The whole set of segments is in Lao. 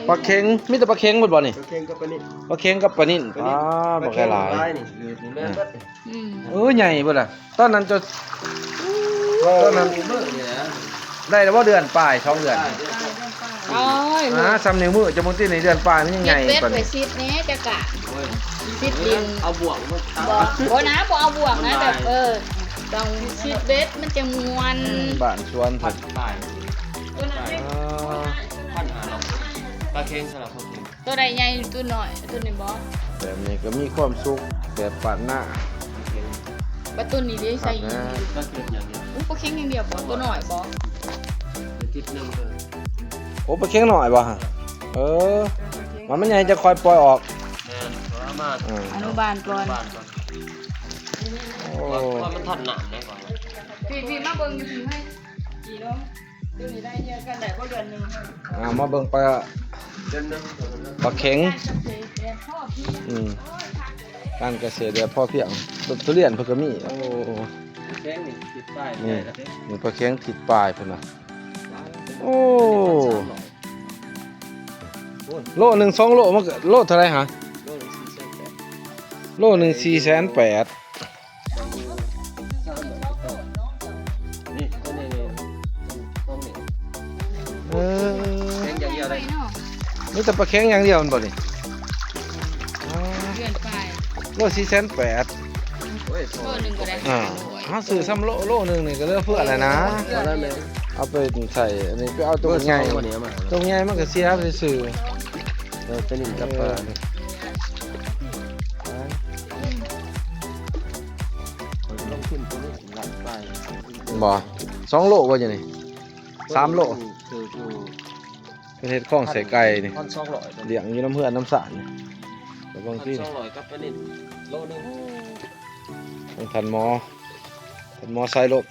ປາເຂັງ ມີແຕ່ປາເຂັງເບິດບໍ່ນີ້? ປາເຂັງກັບປານິນ ປາເຂັງກັບປານິນ ປານິນ ປາ ບັກຫຼາຍ ປາເຂັງຫຼາຍນີ້ ນີ້ແມ່ນເບິດ ອືມ ເອີ ໃຫຍ່ເບິດລະ. ຕອນນັ້ນເຈົ້າ ຕອນນັ້ນ ມື້ນີ້ນະ ໄດ້ແລ້ວບໍ່ ເດືອນປາຍ ສອງເດືອນ? ໂອ້ຍ ອ່າ ສ່ຳນິ້ວມື ຈະເບິ່ງຕິ ໃນເດືອນປາຍມັນຍັງໃຫຍ່ປານນີ້. ເຮັດເບັດໄປຊິດແດ່ ຈະກະ ໂອ້ຍ ຊິດດິນ ເອົາບ່ວງມາ ບໍ່ ບໍ່ນະ ບໍ່ເອົາບ່ວງນະ ແບບ ເອີ ຕ້ອງຊິດເບັດ ມັນຈະມ່ວນ. ອືມ ບ້ານສວນເພິ່ນ ພັນປາຍ ພັນຫ້າຮ້ອຍ ປາເຂັງສຳລັບພວກ ໂຕໃດໃຫຍ່ ໂຕນ້ອຍ ໂຕນີ້ບໍ່? ແບບນີ້ກໍມີຄວາມສຸກແບບປາດໜ້າ. ບັດໂຕນີ້ເດ້ ໃສ່ອີ່ຫຍັງ? ປາເຂັງຢ່າງດຽວ ໂອ້ ປາເຂັງຢ່າງດຽວບໍ່? ໂຕນ້ອຍບໍ່? ອາທິດໜຶ່ງເດີ. ໂອ້ ປາເຂັງນ້ອຍບໍ່? ເອີ ມັນ ມັນໃຫຍ່ຈະຄ່ອຍປ່ອຍອອກ. ແມ່ນ ປະມານ ອືມ ອະນຸບານກ່ອນ ອະນຸບານກ່ອນ. ໂອ້ ວ່າມັນທັນນ້ຳໄດ້ກ່ອນ. ພີ່ ພີ່ມາເບິ່ງຢູ່ພີ້ເຮີ້ຍ ອີ່ນ້ອງ. ໂຕນີ້ໄດ້ເຮືອນກັນໄດ້ບໍ່ເດືອນໜຶ່ງ? ອ່າ ມາເບິ່ງປາ ເດືອນໜຶ່ງ ປາເຂັງ ການກະເສດແບບພໍພຽງ ອືມ ການກະເສດແບບພໍພຽງ. ຕົ້ນທຸລຽນເພິ່ນກໍມີ. ໂອ້ ປາເຂັງນີ້ທິດປາຍ ນີ້ ໃຫຍ່ລະເດ້ ນີ້ປາເຂັງທິດປາຍພຸ້ນນະ. ໂອ້ ໂລໜຶ່ງ ສອງໂລ ມັນກໍໂລເທົ່າໃດຫະ? ໂລໜຶ່ງສີ່ແສນແປດ ໂລໜຶ່ງສີ່ແສນແປດ. ນີ້ ຕົວນີ້ ນີ້ ຕົວນີ້ ເອີ ປາເຂັງຢ່າງດຽວເລີຍ ມີແຕ່ປາເຂັງຢ່າງດຽວແມ່ນບໍ່ນີ້? ອໍ ເດືອນປາຍ ໂລສີ່ແສນແປດ. ໂອ້ຍ ໂລໜຶ່ງກໍໄດ້ ອ່າ ຫ້າຮ້ອຍ ເຮົາຊື້ຊ້ຳໂລ ໂລໜຶ່ງນີ້ກໍເຫຼືອເຟືອແລ້ວນະ ເອີ ເອົາໄປໃສ່ອັນນີ້ ໄປເອົາຕົວໃຫຍ່ ຕົວໃຫຍ່ມັນກໍເສຍຊື່ໆ. ເອີ ໄປຫຼິ້ນກັບປາ ເອີ ລົງທຶນຕົວນີ້ຫຼາຍປາຍ ບໍ່ ສອງໂລບໍ່ຢູ່ນີ້ ສາມໂລ ຖືກຢູ່ ເພິ່ນເຮັດຄອງໃສ່ໄກ່ນີ້ ພັນສອງຮ້ອຍ ລ້ຽງຢູ່ນຳເຮືອນນຳຊານນີ້ ລະວັງທີ່ ພັນສອງຮ້ອຍກັບປານິນໂລໜຶ່ງ. ຂອງທ່ານໝໍ ທ່ານໝໍສາຍລົມ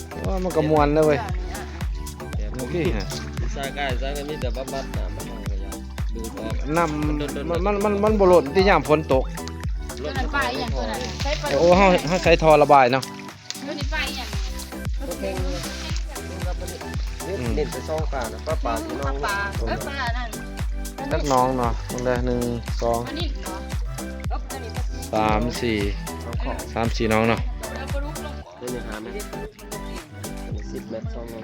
ໂອ້ ມັນກໍມ່ວນເດ້ເວີຍ ແບບ ນີ້ ສາຍກາຍ ສາຍກາຍມີແຕ່ບຳບັດນ້ຳ ມັນກໍຢາກດູດອອກ ນ້ຳ ມັນ ມັນ ມັນ ມັນບໍ່ລົ້ນຕິ ຍາມຝົນຕົກ. ໂຕນັ້ນປາອີ່ຫຍັງໂຕນັ້ນ? ໂອ້ ເຮົາ ເຮົາໃສ່ທໍ່ລະບາຍເນາະ. ໂຕນີ້ປາອີ່ຫຍັງ? ປາເຂັງ ອືມ ເນັ້ນແຕ່ສອງປານະ ປາ ປາຢູ່ໜອງ ປາ ເອີ ປາອັນນັ້ນ ຈັກໜອງເນາະ ເບິ່ງເດີ ໜຶ່ງ ສອງ ປານິນເນາະ ສາມ ສີ່ ສາມ ສີ່ໜອງເນາະ. ໂຕນີ້ຫ້າແມັດ ສິບແມັດ ສອງໜອງ.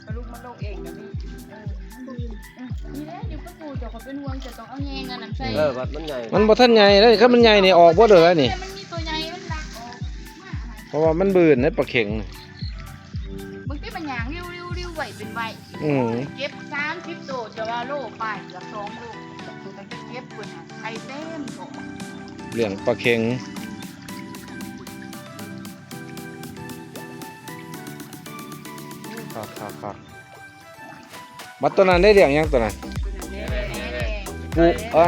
ປາດຸກມັນລົງເອງກໍມີ ເອີ ນີ້ແຫຼະຢູ່ກັບປູເຈົ້າ ຂ້ອຍເປັນຫ່ວງ ເຈົ້າຕ້ອງເອົາແຍງອັນນັ້ນໃສ່ ເອີ ບັດມັນໃຫຍ່ ມັນບໍ່ທັນໃຫຍ່ເດ້ ຄັນມັນໃຫຍ່ນີ້ອອກເບິດເລີຍນີ້ ມັນມີຕົວໃຫຍ່ ມັນລັກອອກມາ ເພາະວ່າມັນບືນໃນປາເຂັງ. ບາງທີມັນຍ່າງລິ້ວໆໆໄວ້ເປັນໄວ ອືມ ເກັບສາມສິບໂຕ ຈະວ່າໂລປາຍ ເກືອບສອງໂລ ເກັບເພິ່ນໃຫ້ເຕັມໂຕ ລ້ຽງປາເຂັງ ຄັກໆໆ. ບັດຕົວນັ້ນໄດ້ລ້ຽງຫຍັງຕົວນັ້ນ? ປູກ ເອີ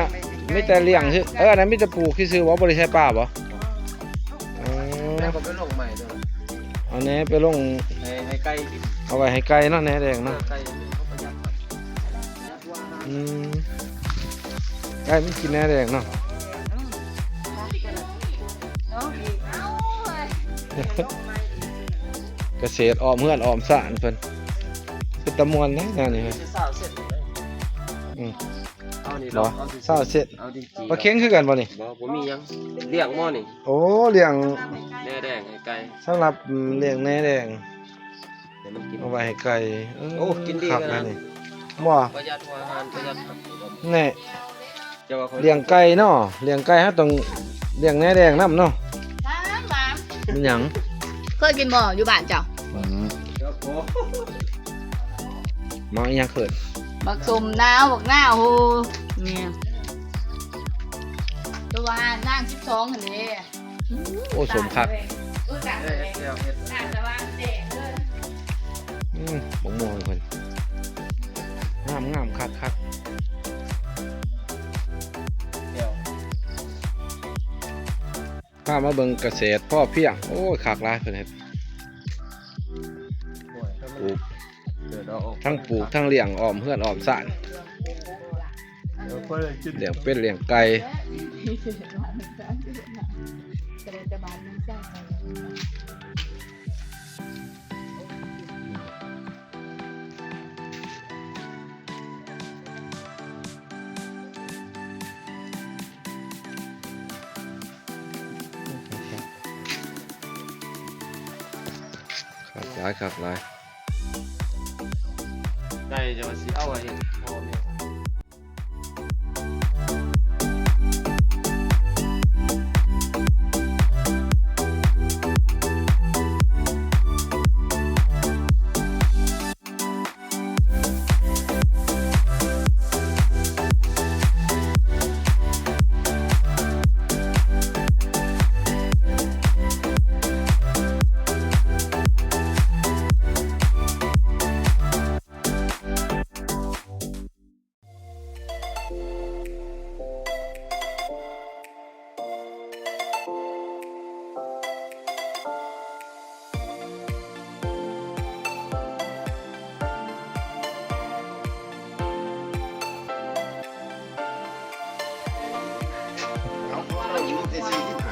ມີແຕ່ລ້ຽງຊື່ ເອີ ອັນນັ້ນມີແຕ່ປູກຊື່ໆບໍ່? ບໍ່ໄດ້ໃສ່ປາບໍ່? ອໍ ແລ້ວກໍໄປລົງໃໝ່ຕົວນັ້ນ ເອົາແນ່ໄປລົງໃຫ້ ໃຫ້ໄກ່ກິນ ເອົາໄວ້ໃຫ້ໄກ່ເນາະ ແໜແດງເນາະ ເອີ ໄກ່ມັນປະຢັດ ອືມ ໄກ່ມັນກິນແໜແດງເນາະ. ກະເສດອ້ອມເຮືອນອ້ອມຊານເພິ່ນ ເປັນຕາມ່ວນເດ້ງານນີ້ເຮີ້ຍ. ອືມ ເອົານີ້ເນາະ ຊາວເຊັນ ເອົາຈິງໆ ປາເຂັງຄືກັນບໍ່ນີ້? ບໍ່ ບໍ່ມີຫຍັງ ລ້ຽງໝໍນີ້. ໂອ້ ລ້ຽງແໜແດງໃຫ້ໄກ່ ສຳລັບ ອືມ ລ້ຽງແໜແດງ. ໃຫ້ມັນກິນ ເອົາໄວ້ໃຫ້ໄກ່ ເອີ ໂອ້ ກິນດີ ຄັກ ຂະໜາດ ແລ້ວນີ້ ບໍ່ ປະຢັດຫົວອາຫານ ປະຢັດ ແນ່ ແຕ່ວ່າຂ້ອຍ ລ້ຽງໄກ່ເນາະ ລ້ຽງໄກ່ເຮົາຕ້ອງລ້ຽງແໜແດງນຳເນາະ. ແມ່ນຫຍັງ? ເຄີຍກິນບໍ່ຢູ່ບ້ານເຈົ້າ? ອືມ ໝາກອີ່ຫຍັງເອີ້ນ? ໝາກສົ້ມນາວ ໝາກນາວ ໂຫ ນີ້ ແຕ່ວ່ານາງສິບສອງຫັ້ນເດ້. ໂອ້ ສົ້ມຄັກ ເອີ ກະເລີຍ ເຮັດແລ້ວເຮັດ ໜ້າສະຫວ່າງແຈ້ງເລີຍ. ອືມ ບັກມ່ວງເພິ່ນ ງາມໆ ຄັກໆ. ພາມາເບິ່ງກະເສດພໍພຽງ ໂອ້ຍ ຄັກຫຼາຍເພິ່ນເຮັດ ປູກ ທັງປູກທັງລ້ຽງອ້ອມເຮືອນອ້ອມຊານ ລ້ຽງເປັດລ້ຽງໄກ່. ກະໄດ້ແຕ່ບາດໜຶ່ງ ໃສ່ໄປ ອືມ. ຄັກຫຼາຍ ຄັກຫຼາຍ. ໄດ້ ແຕ່ວ່າຊິເອົາໄວ້ໃຫ້ພໍ່ແມ່. ເອົາ ເອົາ ເອົາ.